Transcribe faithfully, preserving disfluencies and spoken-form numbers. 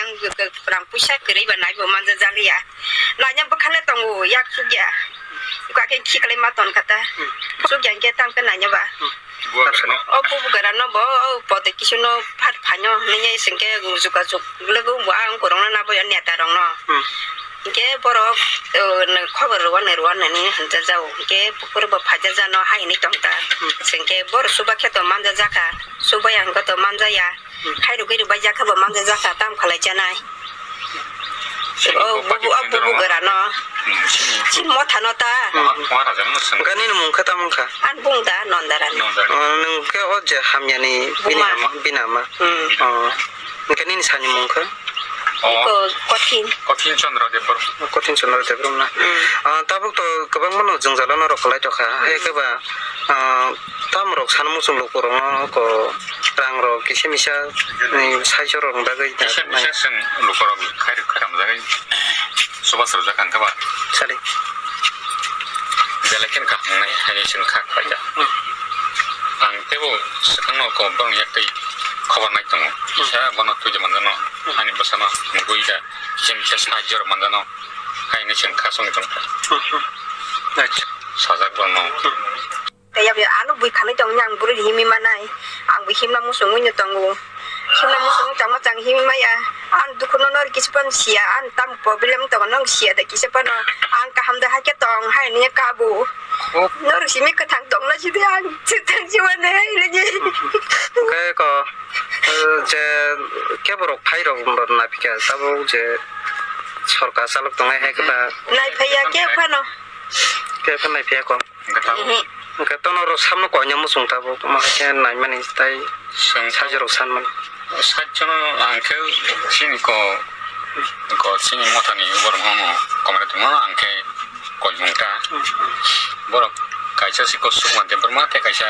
Ang rang puisa kwrwi ba nai bo manja jaliya. Nanya bwkhale tongo yak chukya. Bwkha khe khiklai ma ton kata. Chukya hwnkhe tang khe nanya ba. O bubu gara no bo o pote kisu no phat phanyo nanya sengke juka juk lego bo ang korong na bo neta rong no. Hwnkhe borok khobor rwani rwani hinta jao. Hwnkhe bukur bo phaja jano hai ni tongta. Sengke bor suba khe to manja jaka. Suba yang ko to manja ya. Khairok khairok bai jakha bo manja jakha tam khalai chanai. O bubu, o bubu gara no. Chini motha no ta. Hwnkhe nini mung khe tamo wngkha? An bung da Nondarani. Nwng khe o je hamyani bini ama, bini ama. Hwnkhe nini sani mung khe? Ko Kothin. Kothin Chandra Debbarma. Kothin Chandra Debbarma na. Tabuk to kwbangma no jwngjalo norok kwlai tokha. Hai khe ba, ah, tamrok sano muchung lukurokno ko rangrok kisa misa, eh, saichorokni bagwi. Kisa misa chwng lukurok khairok kharamjagwi chubachu rwjak ang khe ba. Sadi. Belai kheno kaham wngnai hai se wngkha khlaijak. Ang teibo swkangno ko borokni yaktwi khobor nai tongo. Kisa bono twi de manjano, ani bwsano mugwi da kisa misa sahajyo rok manjano. Hai hinwi chwng kha songwi tongkha. Acha. Sajak borokno. Tei yabwi ano bui khanwi tongni ang bwrwi himwi manai. Ang bo himna muchungwi no tongo. Himna muchungwi tongma chang himwi maya. Ang dukhuno nor kisa phano siya. Ang tamo problem tongo nong siya da kisa phano. Ang kaham da hai khe tong hai hinwi kabo. Nor simi kwthang tongna sidi ang chitang siwane hai lagi. Khe ko, eh, je keborok phairok naphikha tabuk je sorkar chalok tongnai hai khe ba. Naiphaiya khe phano. Khe phano naiphaiya ko. Hwnkhe tabuk. Hwnkhe tono rok samno koina muchung tabuk ma khe naimani tai sajorok sanmani. Sajjono ang khe chini ko, ko chini mothani borok no komre tongma ang khe koimung ta. Borok kaisa si ko Sukma Debbarma tei kaisa